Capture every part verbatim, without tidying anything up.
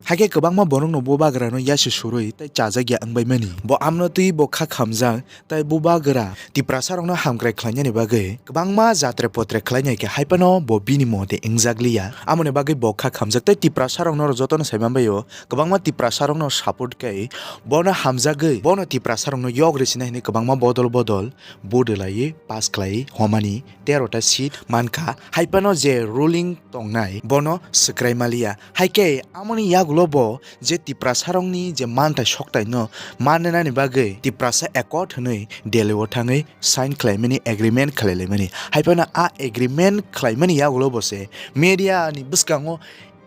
Hakhe kwbangma borokno bubagrano yasi surwi tei chajakya wngbaimani. Bo amno twi bo kha khamjak tei bubagra Tiprasarokno hamkrai khlainani bagwi kwbangma jatre potre khlainai khe hai phano bo bini mote wngjakliya. Amoni bagwi bo kha khamjak tei Tiprasarokno jotono sai manbaio kwbangma Tiprasarokno support khe bono hamjagwi bono Tiprasarokno yokri sinai hinwi kwbangma bodol bodol vote rwlaiwi pass khlaiwi homani tero ta seat mankha. Hai phano je ruling tongnai bono swkrai maliya. Hai khe amoni yagulo bo je Tiprasarokni je manthai soktaino mannani bagwi Tiprasa Accord hwnwi Delhi o thangwi sign khlaimani, agreement khlailaimani. Hai phano a agreement khlaimani yagulo bo se media ni bwskango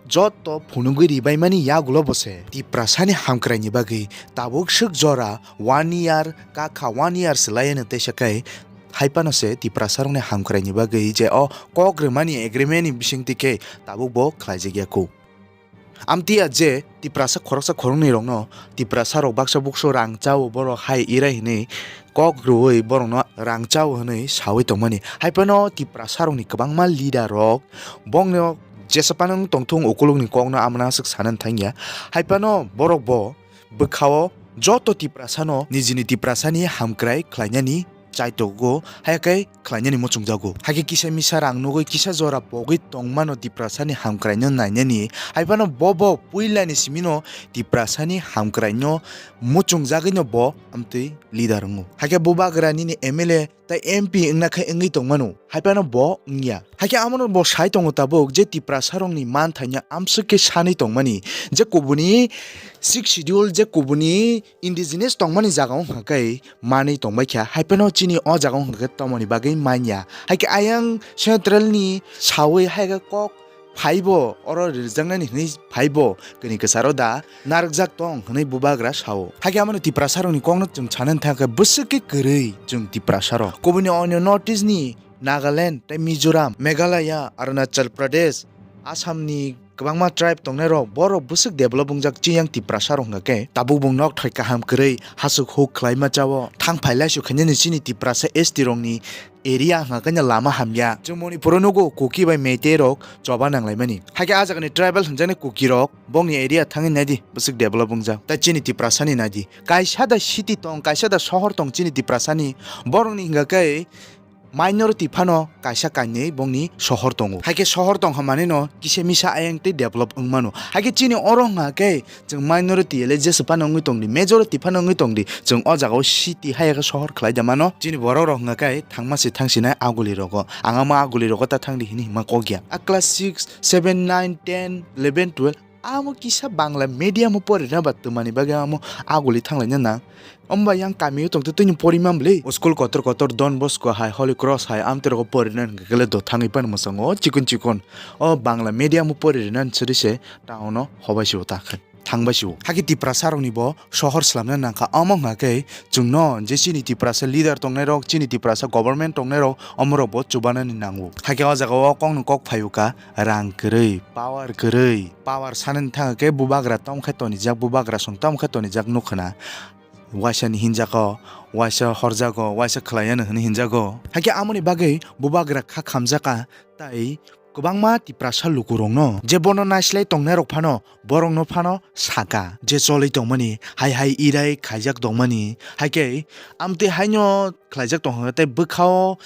joto phunugwi ribaimani yagulo bo se Tiprasani hamkraini bagwi tabuk swk jora one year kakha, one year se laiano teisa khe hai phano se Tiprasarokni hamkraini bagwi je o kok rwmani agreement ni bisingtwi khe tabuk bo khlaijakya kho. Amtwi ya je Tiprasa khoroksa khoroknwi rokno Tiprasa rok baksa buksu rang chao, borok hai irai hinwi kok rwui borokno rang chao hinwi saui tongmani. Hai phano Tiprasa rokni kwbangma leader rok bongno jesa phano wng tongthung ukulukni kokno amana aswk sanani thangya. Hai phano borok bo bwkhao joto Tiprasano nijini Tiprasani hamkrai khlainani chaitogo, hai khe khlainani muchungjago. Hai khe kisa misa rang nugui kisa jora pogwi tongmano Tiprasani hamkraino nainani. Hai phano bo bo puilani simino Tiprasani hamkraino muchungjagwino bo amtwi leader wngo. Hai khe bubagra nini M L A tei M P wngna khe wngwi tongmano. Hai phano bo wngya. Hai khe amono bo sai tongo tabuk je Tiprasarokni manthaino amswk khe sanwi tongmani. Je kubuni Sixth Schedule je kubuni indigenous tongmani jaga wngkha khe manwi tongbaikha, hai phano chini o jaga wngkha khe tomoni bagwi manya. Hai khe ayang central ni sawi hai khe kok phaibo, oro rirjaknani hinwi phaibo, kini kwcharo da narwkjak tong hinwi bubagra sao. Hai khe amoni Tiprasarokni kokno chwng sanani thang khe bwswk khe kwrwi chwng Tiprasarok. Kubuni onyo North East ni Nagaland tei Mizoram, Meghalaya, Arunachal Pradesh, Assam ni kwbangma tribe tongnai rok, borok bwswk develop wngjak chiyang Tiprasa rok hwnkha khe tabuk bung nok thai kaham kwrwi hasuk huk khlai ma chao. Thang phai laisu khainani chini Tiprasa S T rokni area hwnkha khe lama hamya. Chwng Manipur o nugo Kuki bai Meitei rok choba nang lai mani. Hakhe ah jagani tribal hwnjaknai Kuki rok bongni area thangwi naidi bwswk develop wngjak. Tai chini Tiprasa ni naidi. Kaisa da city tong, kaisa da sohor tong chini Tiprasa ni. Borok ni hwnkha khe minority phano kaisa kainwi bongni sohor tongo. Hakhe sohor tongkha manwino kisa misa ayang tei develop wngmano. Hakhe chini oro hwnkha khe chwng minority le jesa phano wngwi tongdi, majority phano wngwi tongdi, chwng o jagao city hai khe sohor khlai da mano. Chini borok rok hwnkha khe thangma se thangsinai aguli rogo. Ang amo aguli rogo ta thangdi hinwi hima kok ya. A class six, seven, nine, ten, eleven, twelve, amo kisa Bangla medium o porina ba twmani bagwi amo aguli thanglaina nang. Omba yang kami o tongtwi twini porima bwlwi. O school kotor kotor Don Bosco hai, Holy Cross hai, amtwi rogo porina hwnkhe kele do thangwi pan mwsang o chikon chikon. O Bangla medium o pori rina sri se town o hobai se o ta khe thangbai se o. Hakhe Tiprasa rokni bo sohor slamna nangkha. Omo hwnkha khe chwngno je chini Tiprasa leader tongnai rok, chini Tiprasa government tongnai rok, omo rok bo chubanani nango. Hakhe o jaga o kokno kok phaio ka rang kwrwi, power kwrwi, power sanani thang khe bubagra tong khe tonijak, bubagra song tong khe tonijak nukho na. Waisa ni hinjago, waisa horjago, waisa khwlaiya no hinwi hinjago. Hakhe amoni bagwi bubagra kha khamjaka tai kwbangma Tiprasa lukurokno je bono naislai tongnai rok phano borokno phano saka je cholwi tongmani, hai hai irai khaijak tongmani. Hakhe amtwi haino khlaijak tongkha tei bwkhao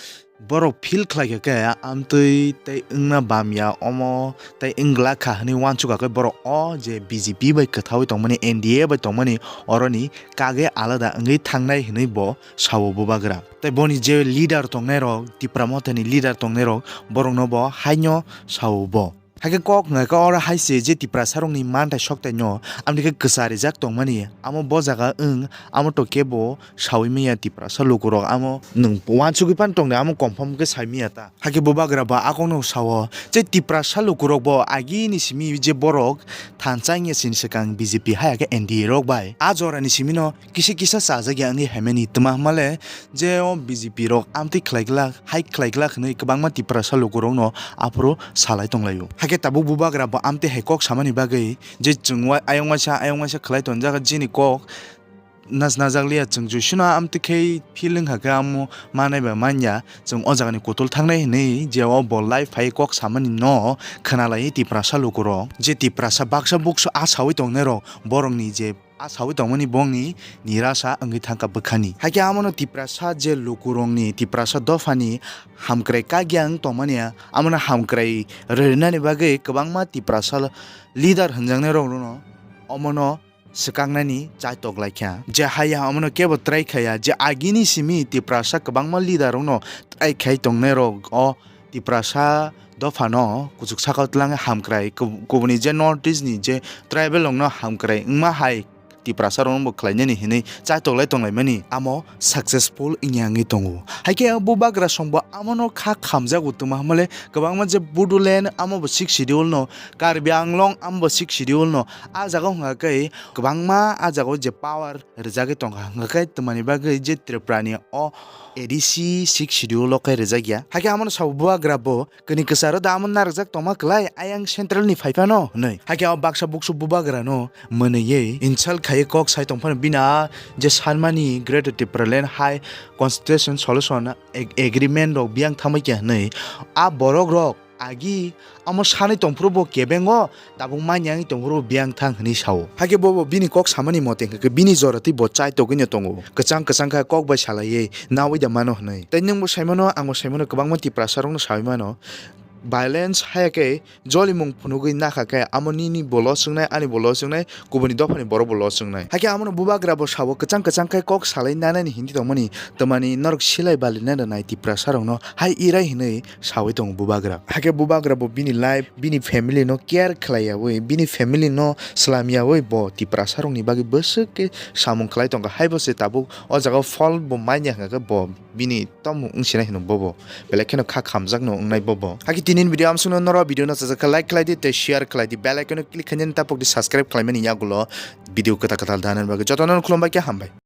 borok feel khlaikha khe amtwi tei wngna bamya omo tei wngla kha hinwi uansukha khe borok o je B J P bai kwthaui tongmani, N D A bai tongmani oroni kage alada wngwi thangnai hinwi bo sao bubagra. Tei boni je leader tongnai rok, Tipra Mothani leader tongnai rok, borokno bo haino sao bo. Hakhe kok hwnkha khe oro hai se je Tiprasa rokni manthai soktaino amtwi khe kwcha rijak tongmani, amo bo jaga wng, amo to kebo saui manya Tiprasa lukurok, amo nwng uansugui phano tongdi, amo confirm khe sai manya ta. Hakhe bubagra bo a kokno sao, je Tiprasa lukurok bo agini simi je borok thansa wngya chini swkang B J P hai hakhe N D A rok bai. A jorani simino kisa kisa chajak ya wngwi haimani, twma hwnmale je o B J P rok amtwi khlai glak, hai khlai glak hwnwi kwbangma Tiprasa lukurokno aphuru salai tonglaio. Hakhe tabuk bubagra bo amtwi hai kok samani bagwi je chwng wa-, ayang waisa, ayang waisa khlai tonjak jini kok, Nas-, najak liya chwng Jishuno amtwi khe feel wngkha khe amo manai bai manya, chwng o jagani kutul thangnai hinwi je o bo live phai kok samani no khwnalai Tiprasa lukurok. Je Tiprasa baksa buksu a sawi tongnairok borokni je a sawi tongmani bongni nirasa wngwi thangkha bwkhani. Hakhe amono Tiprasa je lukurokni Tiprasa dophani hamkrai kagya wng tongmani amono hamkrai rwnani bagwi kwbangma Tiprasa leader hwnjaknairokno omono swkaknani chaitok laikha. Je haya omono kebo try khaya, je agini simi Tiprasa kwbangma leader rokno try khai tongnairok o Tiprasa dophano kuchuk sakao twlangwi hamkrai kub-, kubuni je North East ni je tribal rokno hamkrai wngma hai Tiprasa rokno bo khlainani hinwi chaitok lai tonglaimani amo successful wngya wngwi tongo. Haikhe bubagra songbo amono kha khamjago twma hwnmale kwbangma je Bodoland amo bo sixth schedule no, Karbi Anglong amo bo sixth schedule no, a jaga wngkha khe kwbangma a jagao je power rwjagwi tongkha, hwnkha khe twmani bagwi je Tripura ni o A D C sixth schedule o khe rwjakya. Hakhe amono sabo bubagra bo kini kwcharo da amo narwkjak tongma kwlai ayang central ni phaiphano hwnwi. Hakhe o baksa buksu bubagra no mwnwiwi insult khaiwi kok sai tongphano bini a je sanmani Greater Tipraland High Constitution Solution Ag-, Agreement rok biyang thangbai khe hwnwi a borok rok agi amo sanwi tongphuru bo kebengo tabuk manya wngwi tongphuru bo biyang thang hwnwi sao. Hakhe bobo bini kok samani mote hwnkhe bini jora twi bo chaitogwino tongo. Kwchang kwchang khe kok bai salaiwi nawi da mano hwnwi. Tei nwngbo saimano, angbo saimano, kwbangma Tiprasa rokno sawi mano. Violence haya khe jolimung phunugwi nakha khe amo nini bo loss wngnai, ani bo loss wngnai, kubuni dophani borok bo loss wngnai. Hakhe amono bubagra bo sao kwchang kwchang khe kok salai nanani hindi tongmani, twmani norok silai bali nana nai Tiprasa rokno hai irai hinwi sawi tongo bubagra. Hakhe bubagra bo bini life, bini family no care khlai yawi, bini family no slam yawi bo Tiprasa rokni bagwi bwswk khe samung khlai tongkha. Haibo se tabuk o jaga o phol bo manya hwnkha khe bo bini tomung wngsinai hino bobo. Belai kheno kha khamjakno wngnai bobo. Hakhe tinini video amsukno norok video no chajak khe like khlai di tei share khlai di. Bell icon no click khainani tapok di subscribe khlaimani yagulo video kwtal kwtal danani bagwi. Jotono khulumbai khe hambai.